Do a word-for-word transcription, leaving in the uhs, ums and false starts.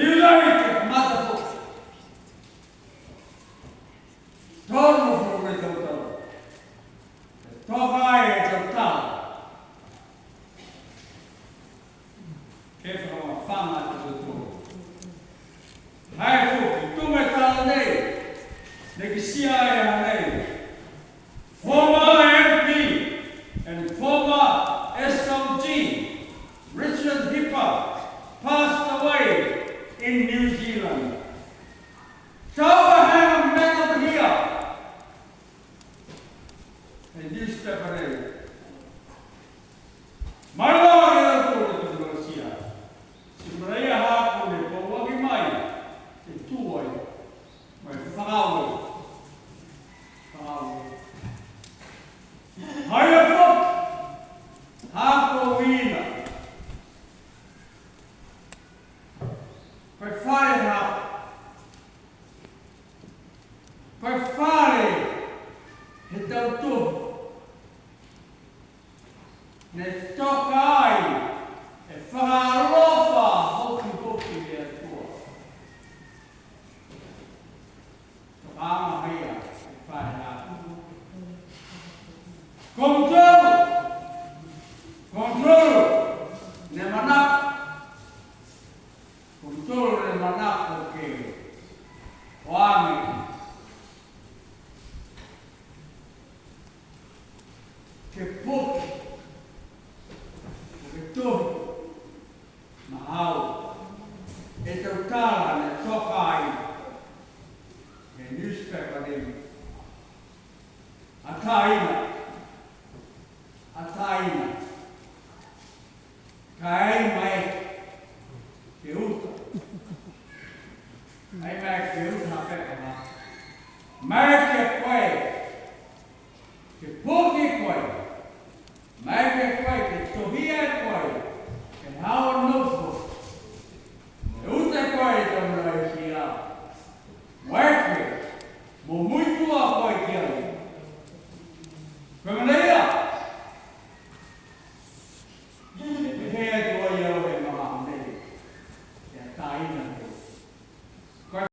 Iulai ke kamata foki. Tolugofulu e tau tau. Toka ai e tau tau. Ke fakamafola atu e tau tau. Haaku tuga e tau nei, ne kitia ai a nei. Former M P and former S O G, Richard Hipa, passed away in New Zealand. Tau a hana mena pihia. E newspaper nei. Mai loa e tau tau ne tau tau. Ti maraia haaku ne pauaki mai, ke tū ai, mo e fakaaue. Fakaaue. Haia foki, haaku uiina. Ko e fale haaku. Ko e fale he tau tau. Ne toka ai e fakaalofa hokihoki he Atua. Toka mai ia e fale haaku. Ko mutolu, ko mutolu ne manako, ko mutolu ne manako ke o age. Ke poki, ke tohi, mahau e tau tala ne toka ai he newspaper nei. Ataina, ataina. Ka e ai maeke ke uta. Ai maeke ke uta ha peka ha. Maeke koe ke poki koe. Maeke koe ke tohia koe. Ke hao nofo. Ke uta koe e tau mena ia. Maeke mo muitua koe ki ai. Ko e mena ia. E pehē atu ai au he magaaho nei, e ataina nei.